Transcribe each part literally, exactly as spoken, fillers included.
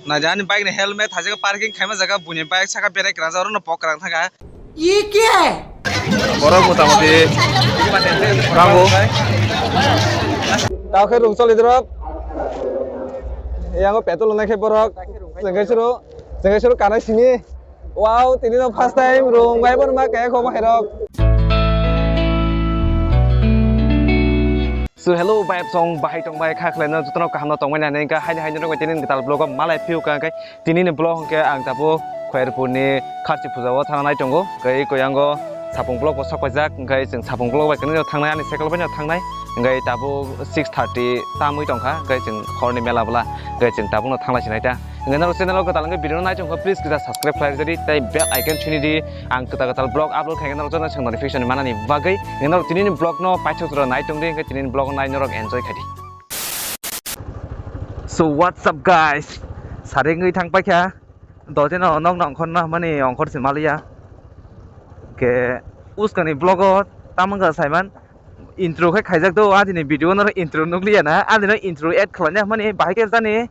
Naidi ani bike ni helmet, hai jaga parking khaima jaga, buini bike saka berai kwrang jaga, oro no pok kwrang thangkha. Ye kya hai? Borok motamoti rango. Tao khe rung choli dorok. Yango petrol nai khe borok. Jengkai suru, jengkai suru kanai sini. Wow, tini no first time rung bai bon ma kaya kho ma khairok. So hello, bai song bahai tong bai kha khlai no jotono kaham no tong bai nai, nai kha haini haini rok tini kwtal vlog o malai phiu ka, hwnkhe tini ni vlog hwnkhe ang tabuk Khairpur ni Kharchi puja o thang nai tongo, hwnkhe koyango Sapung vlog bo sok paijak, hwnkhe chwng Sapung vlog bai kwrwngno thangnai, ani cycle bai no thangnai, hwnkhe tabuk six thirty tamwi tongkha, hwnkhe chwng horni mela bwla, hwnkhe chwng tabuk no thanglai sinai ta. Hwnkhe norok channel o kwtal hwnkhe video no nai tongkha, please kisa subscribe khlai rwdi tei bell icon chini di. Ang kwtal kwtal vlog upload khaikhe norok jotono swng notification manani bagwi. Hwnkhe norok tinini vlog no paithak jora nai tongdi, hwnkhe tinini vlog no nai norok enjoy khaidi. So what's up guys? Sarengwi thang paikha. Dotino nok nongkhor no mani ongkhor se maliya. Ke uskani vlog o tamungkha saiman intro khe khaijak do, adini video no intro nukliya na, adino intro add khlaina mani bahai khe jani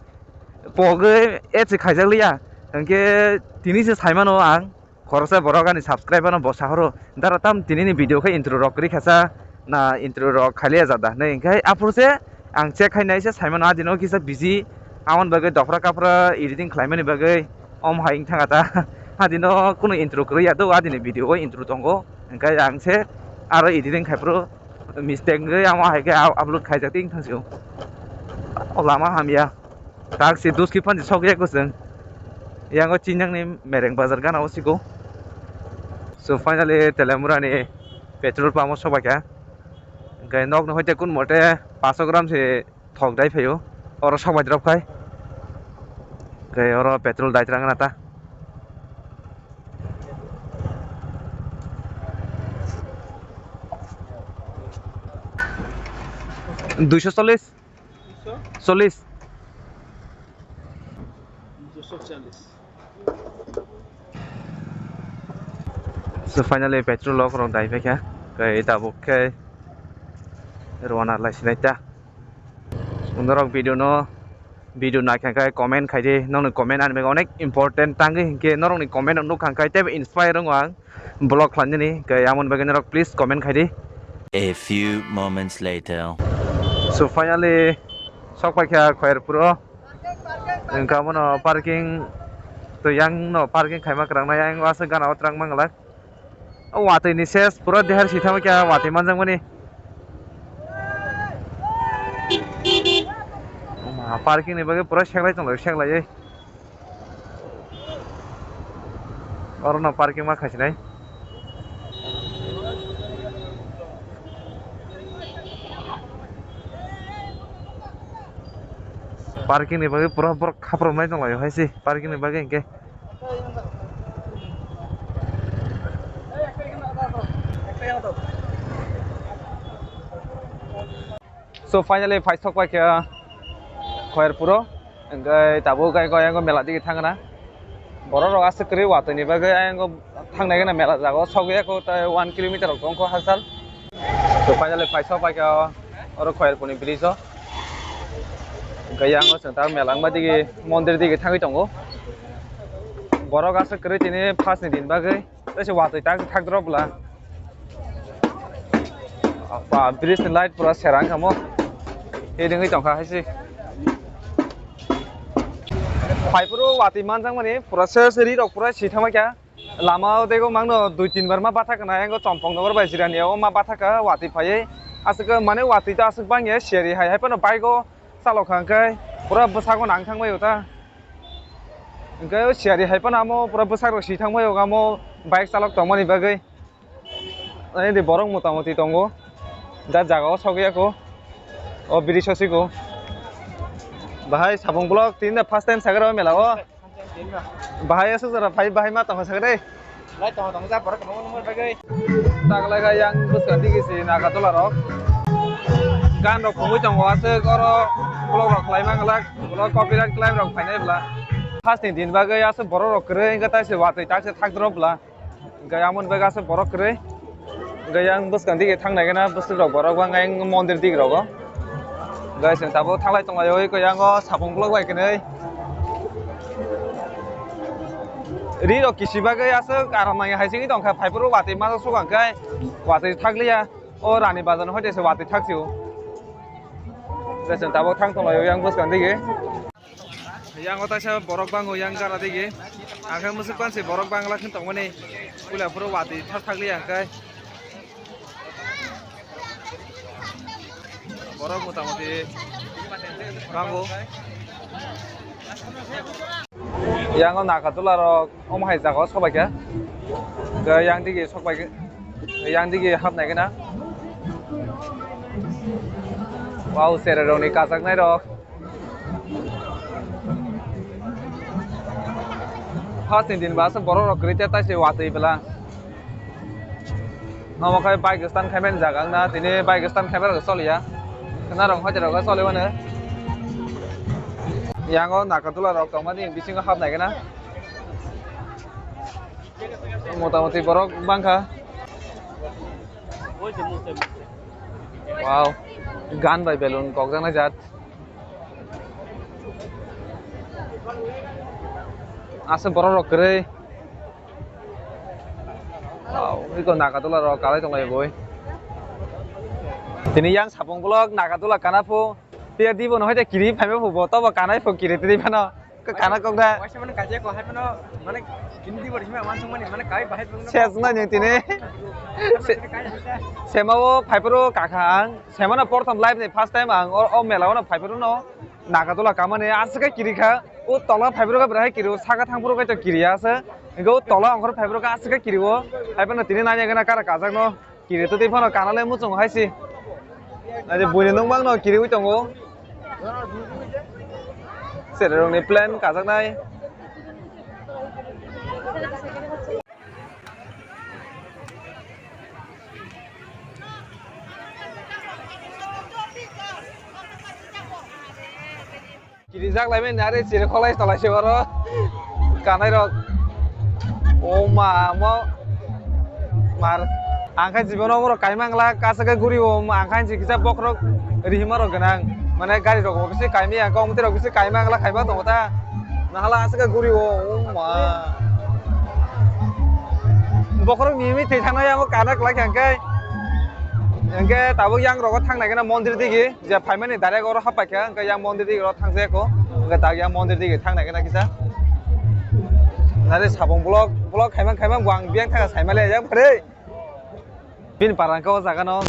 pogwi add se khaijak liya. Hwnkhe tini se saimano ang. Khoroksa borok ani subscriber no bo sahoro, "Dara tam tini ni video khe intro rok kwrwi kha sa, na intro rok khailiya jada," hinwi. Hwnkhe aphuru se ang check khai nai se saimano adino kisa busy, amoni bagwi dophra kaphra editing khlaimani bagwi om hai wng thangkha ta. Adino kunu intro kwrwi ya do, adini video o intro tongo, hwnkhe ang se aro editing khai phuru mistake wngwi amo hai khe upload khaijak tei wng thang sio. O lama hamya. Tak si dos ki panji sok ya ko chwng. Yango Chinjang ni Mereng Bazar gana o siko. So finally Telemura ni petrol pump o sok bai kha. Hwnkhe nok no hoite kun mote paso gram se thok dai phaio. Oro sok bai drop khai. Hwnkhe oro petrol dai tra gana ta. Duiso chollis. Chollis. So finally petrol rok rok dai paikha. Kai tabuk khe rwana lai sinai ta. Norok video no, video naikha khe comment khai di. Nokni comment ani bagwi onek important tangwi, hinkhe norokni comment rok nukha khe teibo inspire wngo ang. Vlog khlainani, khe amoni bagwi norok please comment khai di. A few moments later. So finally sok paikha Khairpuro. Wngkha bono parking, to yang no parking khaima kwrang nai, yang aswk gana o twrang manglak. O watwi ni ses pura dehar si thangma khe watwi manjakmani. Parking ni bagwi pura seklai tonglai, seklaiwi. Oro no parking ma khaisinai. Parking ni bagwi pura borok khaprom nai tong lai hai se parking ni bagwi hinkhe. So finally phai sok pai khe Khairpuro, hwnkhe tabuk khe ayang mela digi thangna. Borok rok aswk kwrwi watwi ni bagwi ayang thangnai gana mela jaga o sogwi ya kho tei one kilometer rok tong kho hachal. So finally phai sok pai khe oro Khairpur ni bridge o, hwnkhe yang o chwng ta mela wngma digi mondir digi thangwi tongo. Borok aswk kwrwi tini first ni din bagwi. Tei se watwi tak thak drop bwla. Ba, bridge ni light pura sera wngkha mo. Hidingwi tongkha hai se. Phai phuru watwi manjakmani pura se, se ri rok pura si thangma kha. Lama o dego mangno dui tin bar ma bathakna, engo Chompong Nogor bai Jirania o ma bathaka watwi phaiwi. Aswk mane watwi to aswk bangya seri hai, hai phano bike o chalokha hwnkhe pura bwsago nang thangbai o ta. Hwnkhe o siyari hai phano amo pura bwsak rok si thangbai o amo bike chalok tongmani bagwi. Ani di borok motamoti tongo. Da jaga o sogwi ya kho. O bridge o siko. Bahai Sapung vlog tini da first time sakha o mela o. Bahai aswk jora phai bahai ma tongkha sakha de. Lai tong tong ja borok kwbangma nungmani bagwi. Taklai kha yang bwskang digi si Naga tola rok. Gan rok phungwi tongo aswk oro vlog rok khlai manglak. Vlog copyright claim rok phainai bwla. First ni din bagwi aswk borok rok kwrwi wngkha tai se watwi tak se thak drop bwla. Hwnkhe amoni bagwi aswk borok kwrwi. Hwnkhe yang bwskang digi thang nai gana bwswk rok borok bang yang mondir digi rogo. Guys, tabuk thanglai tonglai oi khe yango Sapung vlog bai kwnwi. Ri rok kisi bagwi aswk aram nangya hai singwi tongkha, phaiphuru watwi masa swkang khe watwi thakliya. O Rani Bazar no hoite se watwi thaksio. Bwswng tabuk thang tonglaio yang bwskang digi. Yang o taisa borok bango yang gara digi. Ang khe mwswk pansi borok bangla khe tongmani. Puila phuru watwi thak thakliya hwnkhe. Borok motamuti bango. Yang o Nagarjula rok omo hai jaga o sok bai kha. Yang digi sok bai kha. Yang digi hap nai khe na. Wow, cherai rok ni kachak nai rok. First ni din ba aswk borok rok kwrwi tei taise watwi bela. Omo khe bike stand khaimani jaga wngna, tini bike stand khaibar rok choliya. Khwna rok hoite rok choli mano. Yang o Nagarjula rok tongmani bisingo hap nai khe na. Motamuti borok bangkha. Wow. Gan bai belun kokjaknai jat. Aswk borok rok kwrwi. Wow, iko Nagarjula rok kalai tonglai boi. Tini yang sapung bolok Nagarjula kana phu. Tia dibo no hoite kiri phaima phu bo tobo kanai phu kiri tini phano. Ka-, kana kok da. Waisa mane kaje ko hai phano mane kini dibo rima wan sung mane mane kai bahai phano. Ses na ni tini. Se-, sema o phai phuru kakha ang. Sema no porthom live ni first time ang o, o mela o no phai phuru no. Nagarjula kamani aswk khe kiri kha. O tola phai phuru khe bwrwi kiri o saka thang phuru khe to kiri ya se. Go tola ongkhor phai phuru khe aswk khe kiri o. Hai phano tini nanya gana kara kajak no. Kiri twi phano kana le muchung hai si. Aje buini nung bang no kiriwi tongo. Cherai rok ni plan kajaknai. Kirijak lai mani are chiri kholai tolai se oro kanai rok. O ma mo mar ang khe jibono omorok kaima wngla kasa khe guri o ang khe kisa bokhorok rihima rok gwnang mane gari rok bo kisa kaimya kok mwtwi rok kisa kaima wngla kaiba tongo ta nahala aswk khe guri o o ma. Bokhorok mimi thwi thangna yango kana kwlai kha hwnkhe hwnkhe tabuk yang rogo thangnai gana mondir digi. Je phaimani direct oro hapai kha, hwnkhe yang mondir digi oro thang jaya kho, hwnkhe tak yang mondir digi thang nai khe na kisa. Nare sabong vlog, vlog khaimang khaimang bo ang biyang thangkha saimali yang phare. Bini para hwnkhe o jaga no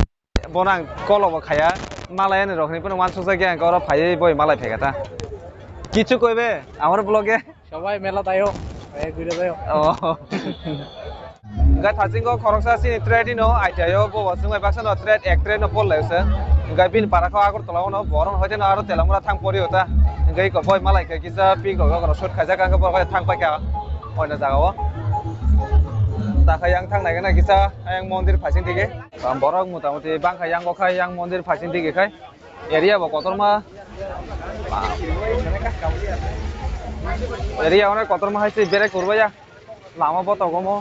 bono ang kolo bo khaya, malai ani rok hinwi phano wansuk jak ya, hwnkhe oro phaiwi boi malai phaikha ta. Kichu koi be, amar vlog e. সবাই মেলাত আয়ো, এই ঘুরে যাও। Oh. Hwnkhe thasingo khoroksa chini trade no I T I o bo bo chwngbai baksa no trade ek trade no pol lai se. Hwnkhe bini para kho Agartala o no boron hoite no aro Telamura thang pori ota. Hwnkhe ko boi malai khe kisa pik rok rok shoot khaijak hwnkhe borok thang paikha oino jaga o. Takha yang thang nai khe na kisa ayang mondir phasing dige. Borok motamuti bangkha yang o khai yang mondir phasing dige khai. Area bo kotorma. Area onek kotorma hai se berek kurbaya. Lama botok omo.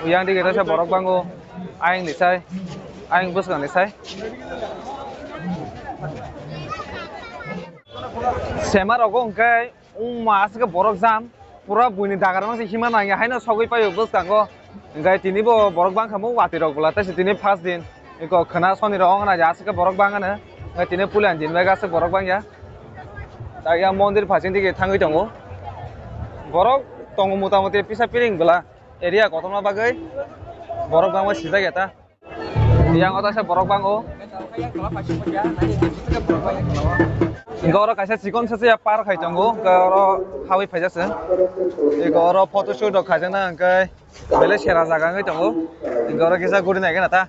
Yang dige rasa borok bango. Ayang ni sai. Ayang bwskang ni sai. Sema rogo hwnkhe Wngma aswk khe borok jam, pura buini dagar mangsi hima nangya haino sogwi paio bwskango. Hwnkhe tini bo borok bangkha mo watwi rok bwla, tei se tini first din. Eko khwna soni rok ongna ja aswk khe borok bangano. Hwnkhe tini puila ni din bai aswk borok bangya. Takya mondir phasing digi thangwi tongo. Borok tongo mota moti pisa piring bwla. Area kotorma bagwi borok bangma sijak ya ta. Yang o taisa borok bango. Hingke oro kaisa chikon sacha ya park hai tongo, hingke oro hawi phaijak se. Hingke oro photo shoot rok khaijakna hingke belai sera jaga wngwi tongo. Hingke oro kisa guri nai gana ta.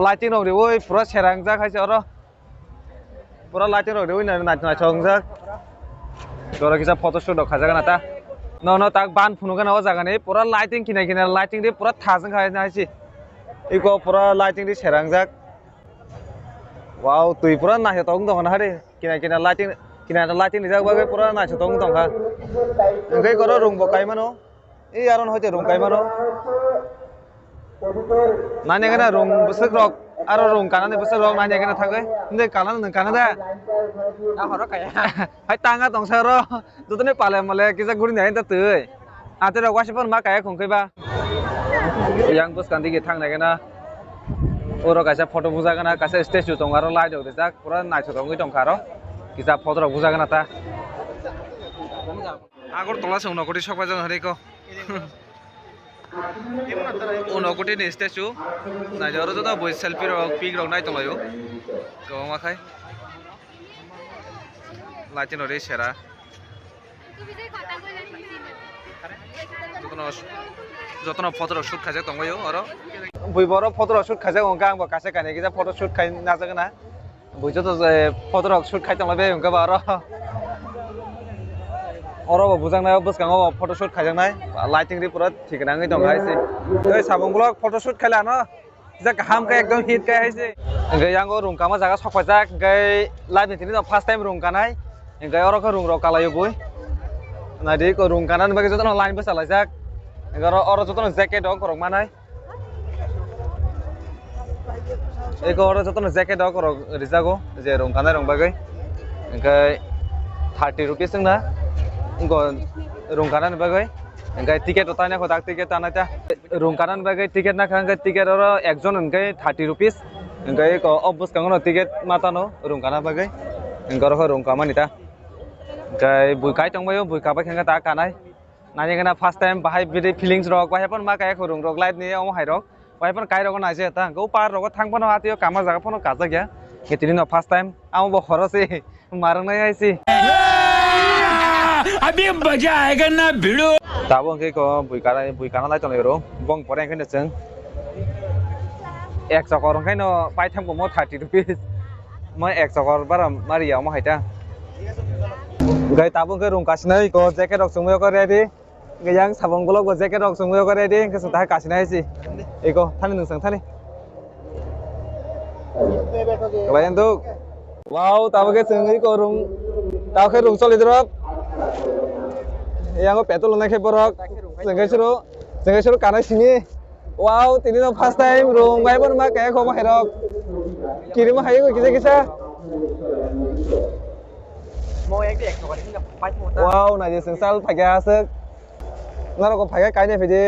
Lighting rok riwi pura sera wngjak hai se oro. Pura lighting rok riwi nai-, nai-, naithok wngjak. Oro kisa photo shoot rok khaijak na ta. Nono tak ban phunuk gana o jaga ni pura lighting khinai khinai lighting ri pura thajak khai nai si. Iko pura lighting ri serang jak. Wow, twi pura naithotok wng tong kha na hari. Khinai khinai lighting, khinai lighting rijak bagwi pura naithotok wng tong kha. Hwnkhe oro rung bo kai mano. Ei aro hoite rung kai mano. Nani gana rung bwswk rok Aro rung kanani bwswk rok nanya gana thangwi. Hindi kana nwng kana da? A horo kaya. Hai tanga tongsa ro. Jotoni pale male kisa guri nai ta twi. Ate rok wasi pon ma kaya khong khe ba. Yang bwskang digi thang nai gana. Oro kaisa photo buja gana, kaisa statue tongo, aro light rok rijak, pura naithotok wngwi tongkha aro. Kisa photo rok buja gana ta. Agartala se Unakoti sok paijak hari ko. Unakoti ni statue. Naidi oro joto bui selfie rok, pic rok nai tonglaio. Kwbangma khai. Lighting rok ri sera. Jotono, jotono photo rok shoot khaijak tonglaio oro. Bui bo oro photo rok shoot khaijak wngkha, ang bo kaisa kainwi kisa photo shoot khai najak na. Bui joto je photo rok shoot khai tongla be hwnkhe ba oro. Oro bo bujaknai o bwskango bo photo shoot khaijaknai. Lighting ri pura thik nangwi tong hai se. Oi sabung blog photo shoot khai lano. Kisa kaham khe ekdom hit khe hai se. Hwnkhe yang o rung kama jaga sok paijak, hwnkhe live ni tini no first time rung kanai. Hwnkhe oro khe rung rok kalaio bui. Naidi ko rung kana ni bagwi jotono line bwsa laijak. Hwnkhe oro, oro jotono jacket rok rok manai. Eko oro jotono jacket rok rok rijago, je rung kanai rok bagwi. Hwnkhe thirty rupees wngna, wngkho rung kanani bagwi. Hwnkhe ticket rok taina kho dak, ticket tanai ta. Rung kanani bagwi ticket nakha, hwnkhe ticket oro ekjon hwnkhe thirty rupees. Hwnkhe eko o bwskango no ticket ma tano rung kana bagwi. Hwnkhe oro khe rung kamani ta. Hwnkhe bui kai tongbaio, bui kabai khe hwnkhe ta kanai. Nai gana first time bahai bini feelings rok, bahai phano ma kaya khurung rok light ni omo hai rok, bahai phano kai rok nai je ta, go par rok thang phano atio kama jaga phano kajak ya, tini no first time amo bo horo se marang nai hai se. Abhi maza aayega na bhidu. Tabo hwnkhe ko bui kana, bui kana lai tongo ro, bong pore hwnkhe no chwng ek chokor hwnkhe no paitham ko mo thirty rupees, mo ek chokor bara mari ya omo hai ta. Gai tabo hwnkhe rung kasinai ko jacket rok chumui ko ready. Yang sabong golok bo jacket rok chumui ko ready, hwnkhe chwng tahai kasina hai si. Eko, thani nwng chwng thani. Khlai yang duk. Wow, tabo khe chwng eko rung, tabo khe rung choli drop. Yang o petrol nai khe borok, chwng khe suru, chwng khe suru kanai sini. Wow, tini no first time rung bai bon ma kaya khomo hai rok. Kirimo hai ko kisa kisa. Wow, nai je sensal phai kha aswk. Norok ko phai kha kainwi phai di.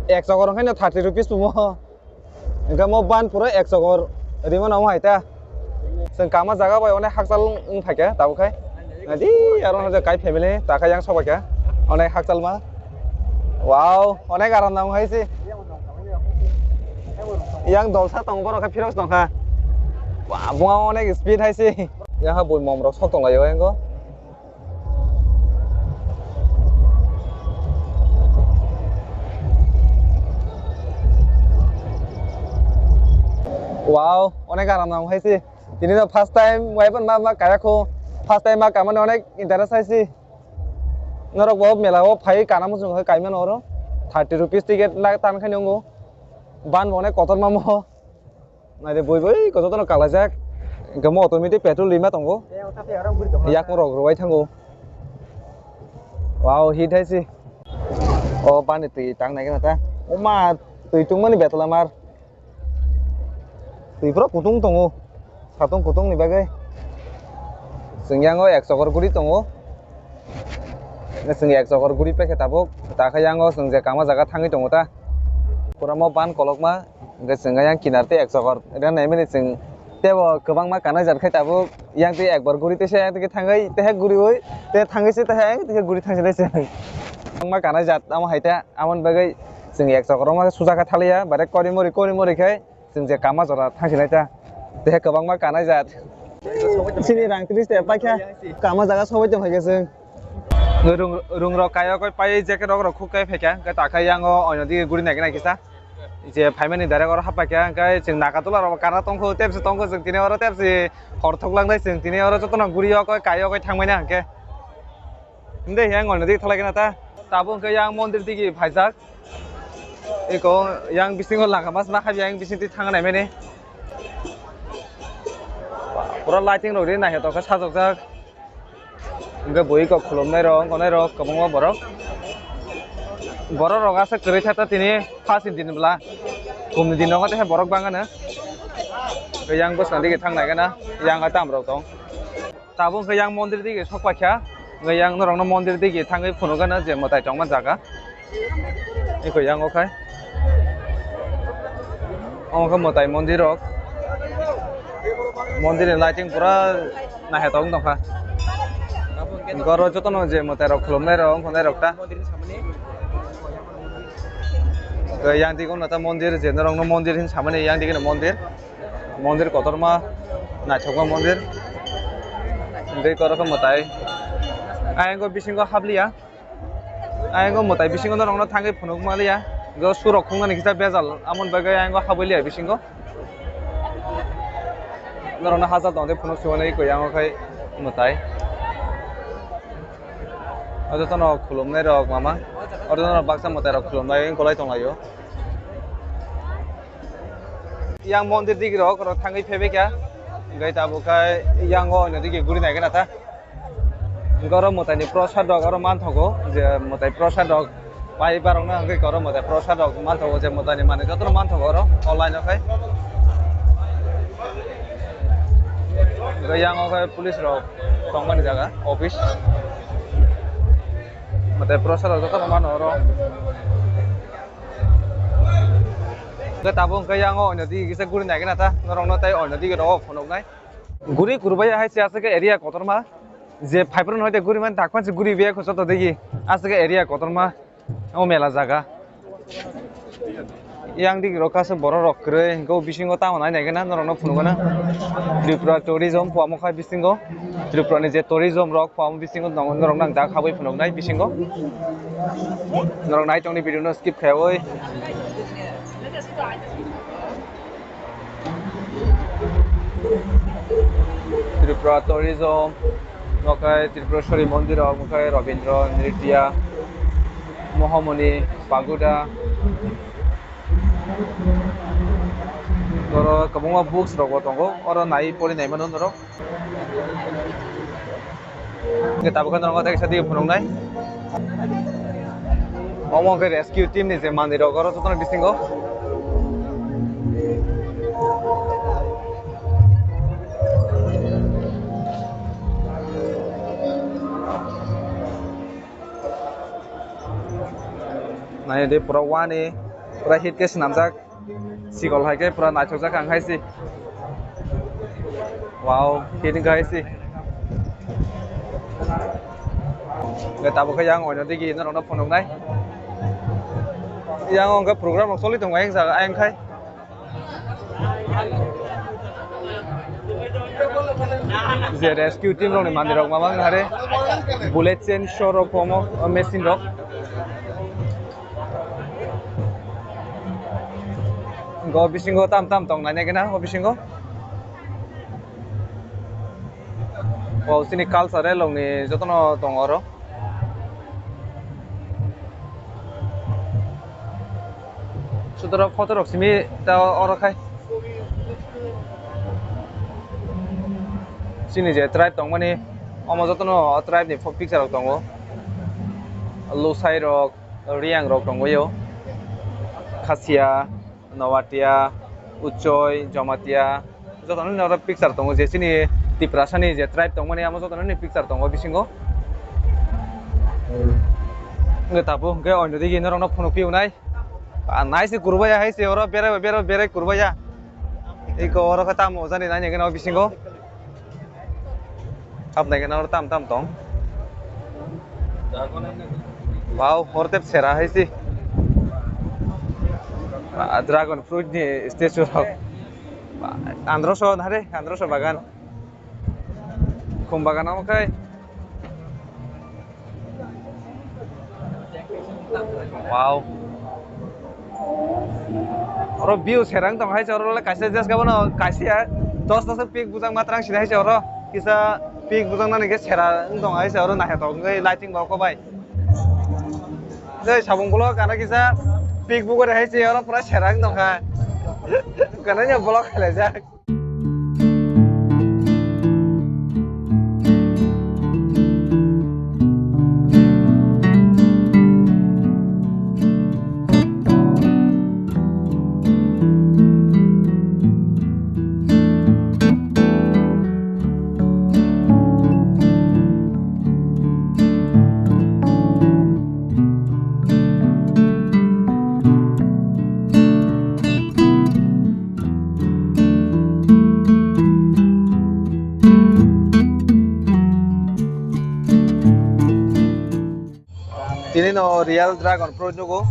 Ek chokor wngkha no thirty rupees tumo. Hwnkhe mo ban puro ek chokor rima nang hai ta. Chwng kama jaga bai onek hakchal wng phai kha tabuk khai. Nai di aro no kai family ta kha yang sok bai kha. Onek hakchal ma. Wow, onek aram nang hai si. Yang dolsa tong borok khe phirok tong kha. Wah, bunga onek speed hai se. Yang ha bui mom rok sok tong lai o yang go. Wow, onek aram nang hai se. Tini no first time waipan ma ma kaya kho. First time ma kamani onek interest hai se. Norok bo mela o phai kana muchung hai kaimano oro. Thirty rupees ticket la tan khai nungo. Ban bo onek kotor ma mo. Naidi bui bui kotor tono kalaijak. Hwnkhe mo automatic petrol rima tongo. Yakung rok rwai thango. Wow, hit hai se. O bani twi tang nai gana ta. Oma twi tungmani betla mar. Twi pura kutung tongo. Satung kutung ni bagwi. Chwng yango ek chokor guri tongo. Chwng ek chokor guri paikha tabuk. Ta khe yango chwng je kama jaga thangwi tongo ta. Pura mo ban kolokma. Hwnkhe chwng yang kinar tei ek chokor. Ren naimani chwng tebo kwbangma kanai jat khai tabuk. Yang twi ekbar guri teisa yang twi thangwi tehe guriwi te thangwi se tehe yang twi guri thangsinai chwng. Kwbangma kanai jat amo hai ta. Amoni bagwi chwng ek chokor ma suja khe thaliya, bare kori mori, kori mori khe chwng je kama jora thangsinai ta. Tei kwbangma kanai jat. Chini rang tris te paikha, kama jaga sobai tong phaikha chwng. Rung, rung rok kaio koi pai jacket rok rok khuk kai phaikha, hwnkhe ta khe yango oino dige guri nai gana kisa. Je phaimani direct oro happaikha, hwnkhe chwng Nagatula rok kana tongkho, tepsi tongkho chwng tini oro tepsi hor thok langnai chwng tini oro jotono guri o koi kaio koi thangmani hwnkhe. Himde yang oino dige thalai gana ta. Tabuk hwnkhe yang mondir dige phaijak. Eko yang bisingo langa mas ma khabi yang bising twi thang nai mani. Pura lighting rok ri naithotok khe sajokjak. Hwnkhe bui kok khulumnai rok, wngnai rok kwbangma borok. Borok rok aswk kwrwi kha ta tini first din bwla. Kumni din rogo tei borok bangano. Yang bwskango dige thang nai gana, yang tam rok tong. Tabuk hwnkhe yang mondir dige sok paikha. Hwnkhe yang norokno mondir dige thangwi phunukgana je mwtai tongma jaga. Eko yang o khai. Omo khe mwtai mondir rok. Mondir ni lighting pura naithotok wng tongkha. Hwnkhe oro jotono je mwtai rok khulumnai rok, wngkha nai rok ta. Yang dige no ta mondir, je norokno mondir hin samani, yang dige no mondir. Mondir kotorma, naithokma mondir. Tei koroksa mwtai. Ayang o bisingo habliya. Ayang o mwtai bisingo norokno thangwi phunuk maliya. Go surok khungnani kisa bejal, amoni bagwi ayang o habwi liya bisingo. Norokno hachal tong tei phunuk suwani koi yang o khai mwtai. Oro jotono khulumnai rok mama. Oro jotono baksa mwtai rok khulumnai wng kolai tonglaio. Yang mondir digi rok oro thangwi phaibai kha. Hwnkhe tabuk khe yang o oino digi guri nai gana ta. Hwnkhe oro mwtai ni prosad rok oro manthogo, je mwtai prosad rok pai barok no hwnkhe oro mwtai prosad rok manthogo, je mwtai ni manwi jotono manthogo oro online o khai. Hwnkhe yang o khe police rok tongmani jaga office. Mwtai prosad rok jotono mano oro. Hwnkhe tabuk hwnkhe yang o oino digi kisa guri nai gana ta, norokno tei oino digi rogo phunuknai. Guri kurbai hai se aswk area kotorma, je phaiphru no hoite guri man tak panse guri be joto digi aswk area kotorma o mela jaga. Yang digi rok kaisa borok rok kwrwi hwnkhe o bisingo tamo nai nai gana norokno phunukgana Tripura tourism phuamo khai bisingo. Tripura ni je tourism rok phuamo bisingo norok nang jak habwi phunuknai bisingo. Norok nai tongni video no skip khaiwi. Tripura tourism, omo khe Tripureshwari mondir rok, omo khe Rabindra Nritya, Mohamoni, Pagoda. Oro kwbangma books rok bo tongo, oro nai pori nai mano norok. Hwnkhe tabuk khe norok tei kisa dige phunuknai. Omo hwnkhe rescue team ni je manwi rok oro jotono bisingo. Naidi pura wani pura hit khe swnamjak. Sikol hai khe pura naithokjak ang hai se. Wow, hini khai se. Hwnkhe tabuk khe yang oino digi norokno phunuknai. Yang hwnkhe program rok choli tongo ayang jaga ayang khai. Je rescue team rokni manwi rok mama wng hare bullet chain saw rok omo machine rok. Go bisingo tam tam tong nainai gana o bisingo. O chini cultural rokni jotono tongo oro. Sudoro photo rok simi ta oro khai. Chini je tribe tongmani omo jotono o tribe ni pho-, picture rok tongo. Lusai rok, Riang rok tongwi o. Khasia, Noatia, Uchoi, Jomatia, jotono ni oro picture tongo je chini Tiprasa ni je tribe tongmani amo jotono ni picture tongo bisingo. Hwnkhe tabuk hwnkhe oino digi norokno phunuk phiunai. Ah, nai se kurbaiya hai se oro berai berai berai kurbaiya. Eko oro khe tamo jani nai nai gana o bisingo. Hapnai gana oro tam tam tong. Wow, hor tep sera hai se. Ah, dragon fruit ni statue rok. Androso nare, androso bagan. Khum bagan omo khai. Wow. Oro view serang tong hai se oro le kaisa jes gabano kaisa ya dos dos pik bujang matrang sini hai se oro kisa pik bujang nani ke sera wng tong hai se oro nahe tong wngwi lighting bo kobai. Jai sabung bolok kana kisa pik bugore hai se oro pura serang tong kha. Kana ya bolok khalai jak. Tini no real dragon fruit nugo.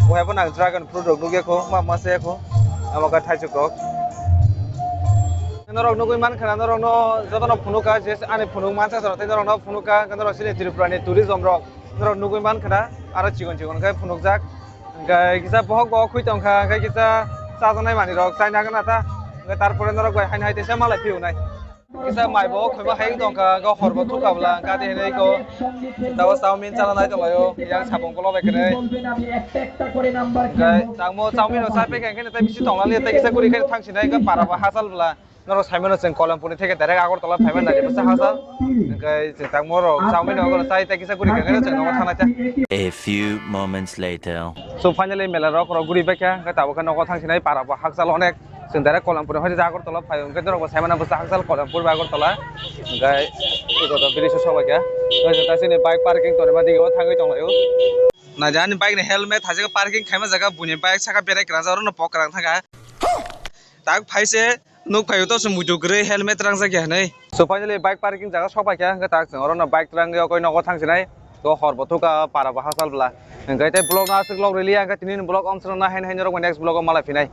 Wahai bo nang dragon fruit rok nugya kho, ma ma se kho. Amo ka thaisuk rok. Norok nugwi man khana, norok no joto no phunuk ka, je ani phunuk man sa tei norok no phunuk ka, norok sini Tripura ni tourism rok. Norok nugwi man khana, aro chikon chikon khe phunuk jak. Hingke kisa bohok bohok khui tong kha, hingke kisa chajaknai manwi rok chaina gana ta. Hingke tarpore norok bai haino hai teisa malai phiyo nai. Kisa mai bo khoima hai wng tong kha, hor bo thuk kha bwla, hingke adi hinwi ko. Tabo chowmin chana nai tong laio, yang sabong kolo bai kene. Hingke tangmo chowmin rok cha pekha hingke tei bisi tong lalia, tei kisa guri khe thang sinai, hingke para bo hachal bwla. Norok saimano chwng Kolampur ni theke direct Agartala phaiman nai bwsa hachal. Hingke chwng tangmo rok chowmin rok chai tei kisa guri khe chwng nogo thangnai ta. A few moments later. So finally mela rok rok guri baikha, hingke tabuk khe nogo thang sinai para bo hachal onek. Chwng direct Kolampur ni hoite Agartala phai, hingke norok bo saimano bwsa hachal Kolampur bai Agartala. Hingke ego to bridge o sok baikha. Hingke ta chini bike parking tonima dige o thangwi tong laio. Naidi ani bike ni helmet hai jaga parking khaima jaga, buini bike saka berai kwrang jak, oro no pok kwrang thangkha. Tak phai se nuk phai o to se muitu kwrwi helmet rang jak ya hinwi. So finally bike parking jaga sok pai kha, hingke tak chwng oro no bike twrang yokoi nogo thang sinai. To hor bo thuk kha, para bo hachal bwla. Hingke tei vlog no aswk log rwliya, hingke tini ni vlog omswk no hai hai norok next vlog o malai phinai.